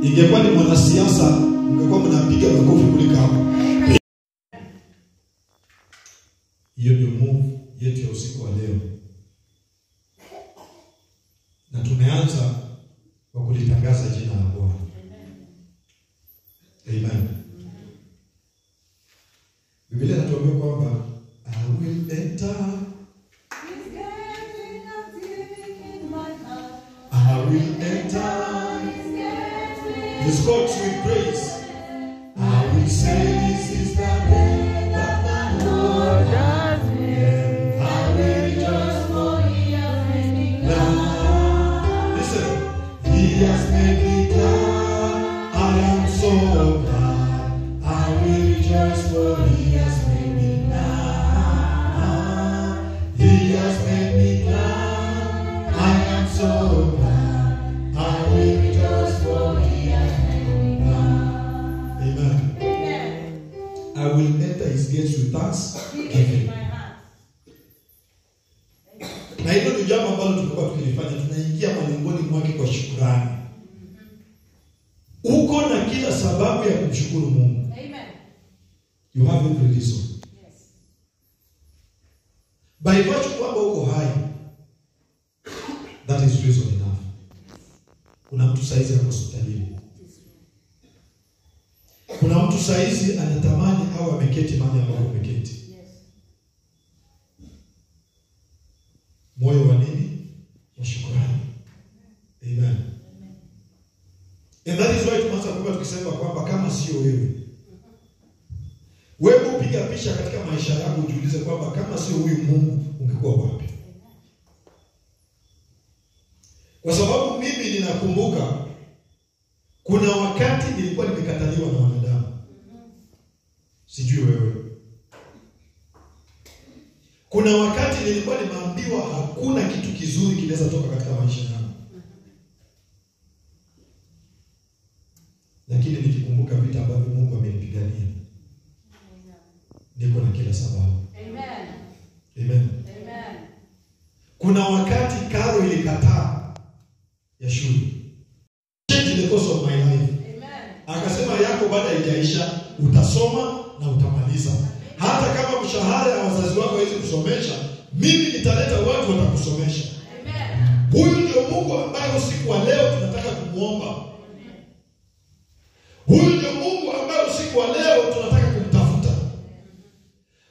Ingekuwa ni mwanasiasa, ungekuwa mnapiga makofi kuliko hapo. Hiyo ndio move yetu ya usiku wa leo. Na tumeanza kwa kulitangaza jina la Bwana. Amen. Biblia inatuambia kwamba I will enter, I will enter His courts with praise. I will say this is the day that the Lord has made. I will rejoice for He has made me glad. Listen, He has made me glad. I am so glad. I will rejoice for He has made me glad. He has made me glad. I am so glad. I will rejoice for He has made me glad. Amen. Amen. I will enter His gates with thanksgiving. Na hilo ni jambo ambalo tumekuwa tukilifanya, tunaingia malangoni mwake kwa shukrani. Uko na kila sababu ya kumshukuru Mungu. Amen. You have every reason. Yes. By virtue kwamba uko hai, that is reason enough. Kuna mtu saizi ako hospitalini. Kuna mtu saizi anatamani au ameketi mahali ambapo umeketi. Yes. Moyo wa nini? Wa shukrani. Amen. And that is why tumeanza kuomba tukisema kwamba kama sio wewe. Wewe upiga picha katika maisha yako ujiulize kwamba kama sio huyu Mungu ungekuwa wapi? Kwa sababu mimi ninakumbuka kuna wakati nilikuwa nimekataliwa na wanadamu. Sijui wewe. Kuna wakati nilikuwa nimeambiwa hakuna kitu kizuri kinaweza toka katika maisha yangu. Lakini nikikumbuka vita ambavyo Mungu amenipigania, niko na kila sababu. Amen. Amen. Amen. Kuna wakati karo ilikataa ya shule. Change the course of my life. Amen. Akasema yako baada haijaisha, utasoma na utamaliza. Hata kama mshahara ya wazazi wako haiwezi kusomesha, mimi nitaleta watu watakusomesha. Amen. Huyu ndio Mungu ambaye usiku wa leo tunataka kumuomba. Huyu ndio Mungu ambaye usiku wa leo tunataka kumtafuta.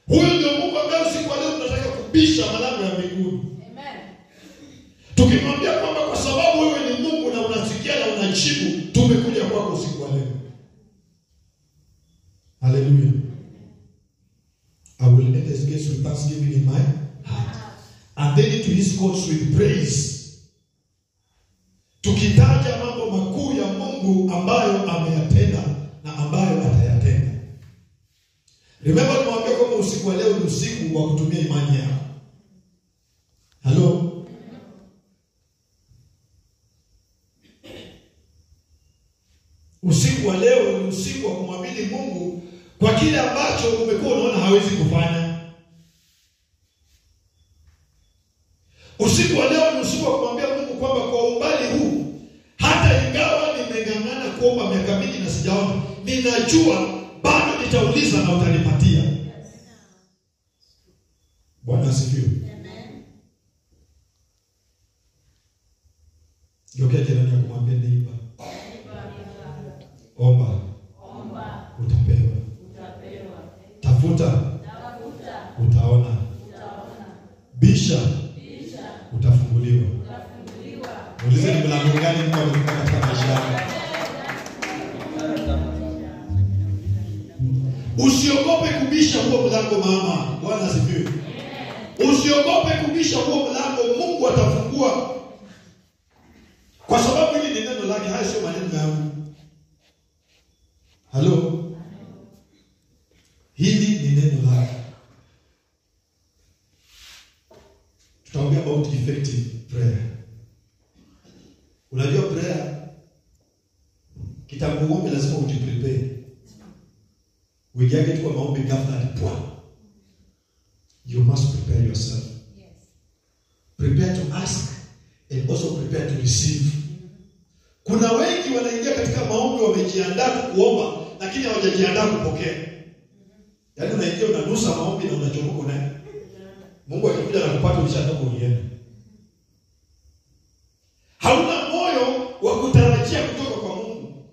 Huyu ndio Mungu ambaye usiku wa leo tunataka kubisha malango ya mbinguni. Amen. Tukimwambia kwamba kwa sababu wewe ni Mungu na unasikia na unajibu, tumekuja kwako usiku wa leo. Hallelujah. I will enter his gates with thanksgiving in my heart, and then into his courts with praise. Tukitaja mambo makuu ya Mungu ambayo ameyatenda na ambayo atayatenda. Remember nimewambia kwamba usiku wa leo ni usiku wa kutumia imani yako. Hello? Usiku wa leo ni usiku wa kumwamini Mungu kwa kile ambacho umekuwa unaona hawezi kufanya. Usiku wa leo ni usiku wa kumwambia Mungu kwamba kwa umbali huu, hata ingawa nimeng'ang'ana kuomba miaka mingi na sijaona, ninajua bado nitauliza na utanipatia. Bwana asifiwe. Amen. Geukia jirani yako mwambie neighbor. Omba. Omba. Tafuta, utaona. Bisha, utafunguliwa. Muulize ni mlango gani Mungu amefungua katika maisha yako. Usiogope kubisha huo mlango mama. Bwana asifiwe. Usiogope kubisha huo mlango, Mungu atafungua. Kwa sababu hili ni neno lake, haya sio maneno yangu. Halo? Hili ni neno lake. Tutaongea about effective prayer. Unajua prayer, kitambo uombe lazima ujiprepare. Uingiage tu kwa maombi ghafla hadi pwa. You must prepare yourself. Yes. Prepare to ask and also prepare to receive. Kuna wengi wanaingia katika maombi wamejiandaa kuomba lakini hawajajiandaa kupokea. Yaani unaingia unanusa maombi na unachomoka naye. Mungu akikuja na kupata ulishatoka ulienda. Hauna moyo wa kutarajia kutoka kwa Mungu.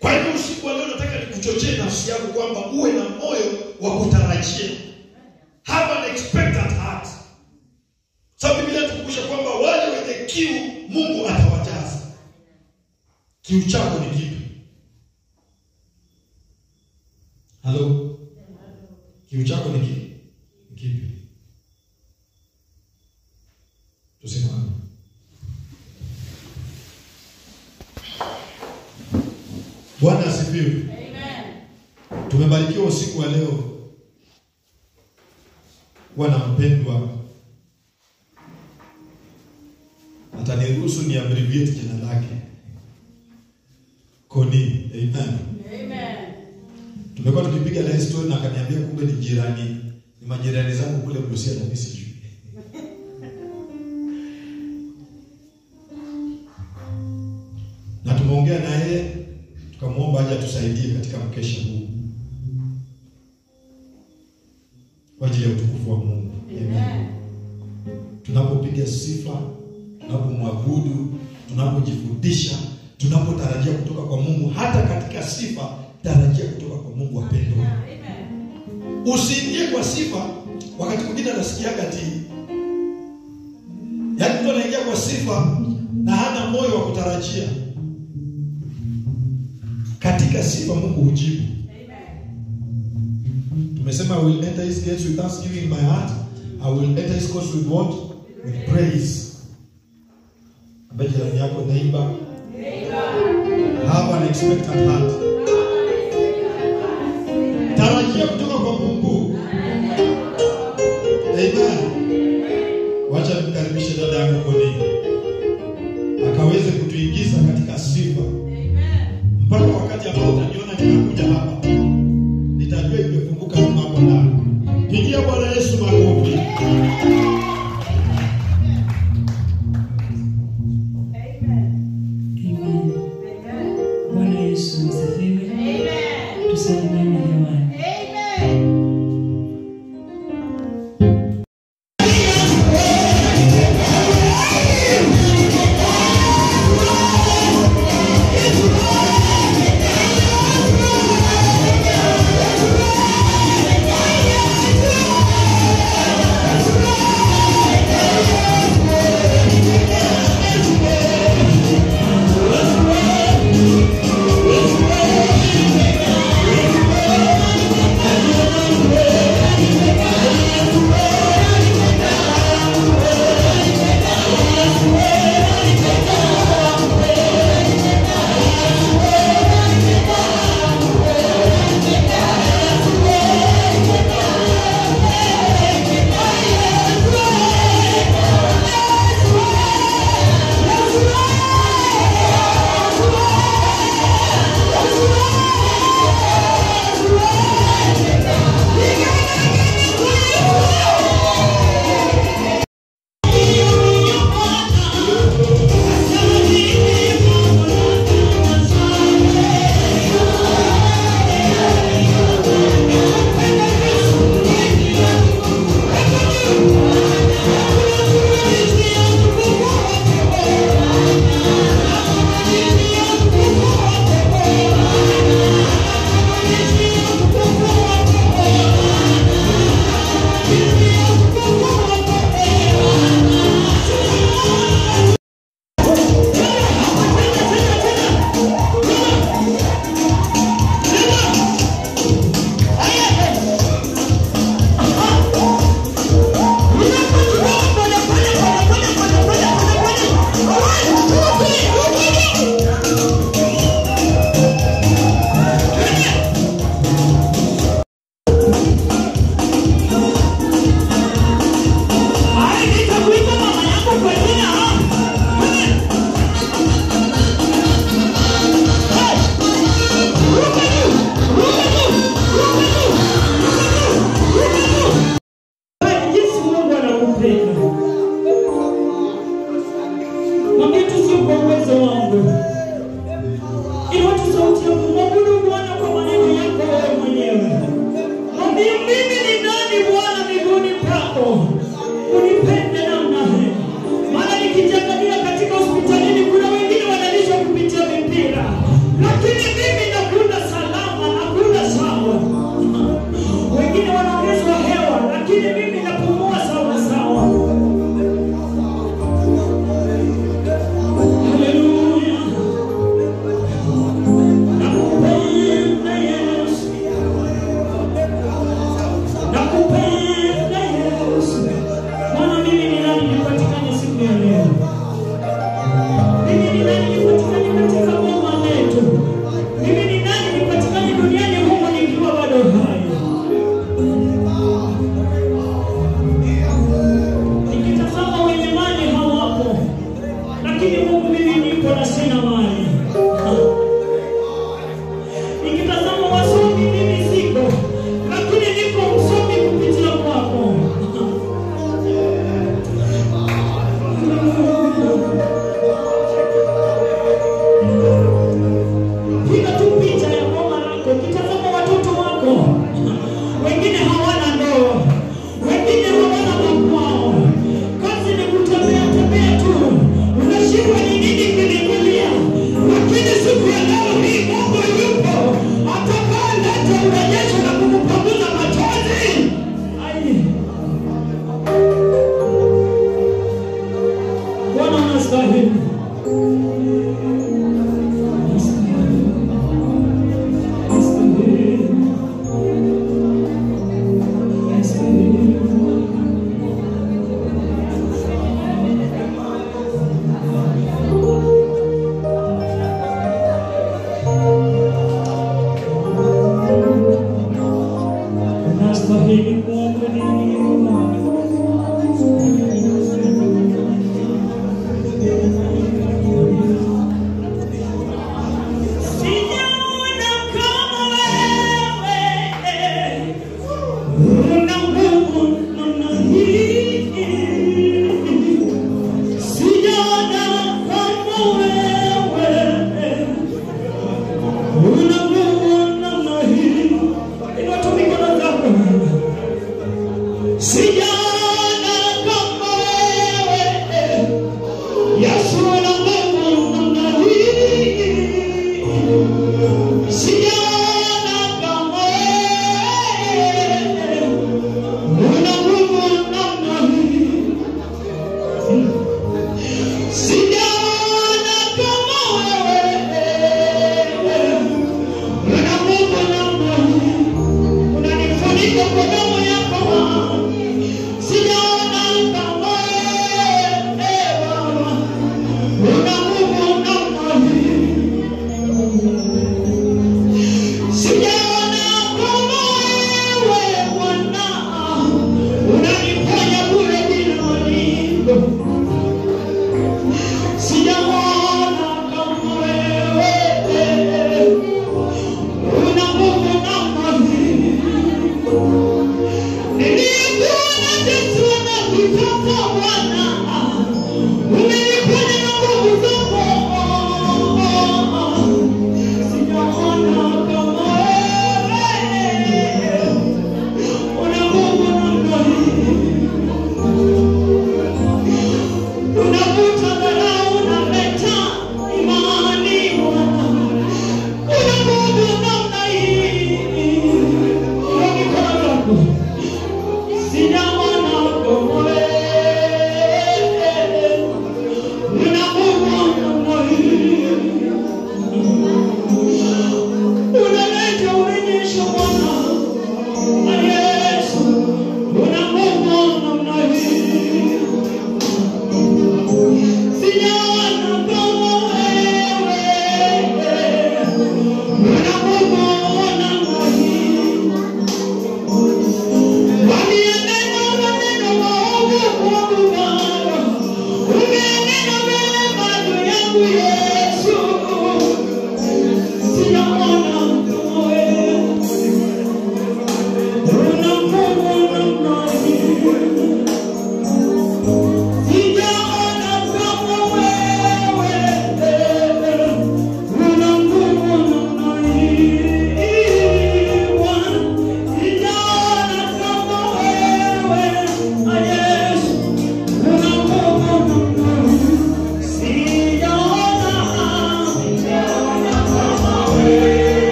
Kwa hivyo usiku wa leo nataka nikuchochee nafsi yako kwamba uwe na moyo wa kutarajia. Have an expectant heart. Sababu Biblia inatukumbusha kwamba wale wenye kiu Mungu atawajaza. Kiu chako ni kipi? Halo? Kiu chako ni kipi? Kipi? Tusimame. Bwana asifiwe. Amen. Tumebarikiwa usiku wa leo. Bwana mpendwa, ataniruhusu ni abbreviate jina lake. Koni. Amen. Amen. Tumekuwa tukipiga na story na akaniambia kumbe ni jirani, ni majirani zangu kule Busia na mimi sijui. Na tumeongea na yeye tukamwomba aje atusaidie katika mkesha huu kwa ajili ya utukufu wa Mungu. Amen. Tunapopiga sifa, tunapomwabudu, tunapojifundisha, tunapotarajia kutoka kwa Mungu, hata katika sifa tarajia kutoka kwa Mungu wapendwa. Amen. Usiingie kwa sifa. Wakati mwingine anasikiaga ati, yaani mtu anaingia kwa sifa na hana moyo wa kutarajia. Katika sifa Mungu hujibu. Amen. Tumesema I will enter his gates with thanksgiving in my heart. I will enter his courts with what? With praise. Ambia jirani yako, neighbor, have an expectant heart. Tarajia kutoka kwa Mungu. Amen. Wacha nimkaribishe dada yangu Koni akaweze kutuingiza katika sifa. Mpaka wakati ambao utaniona ninakuja hapa, nitajua imefunguka mambo ndani. Pigia Bwana Yesu makofi. Amen. Amen. Bwana Yesu asifiwe. Amen. Tusalimiane hewani.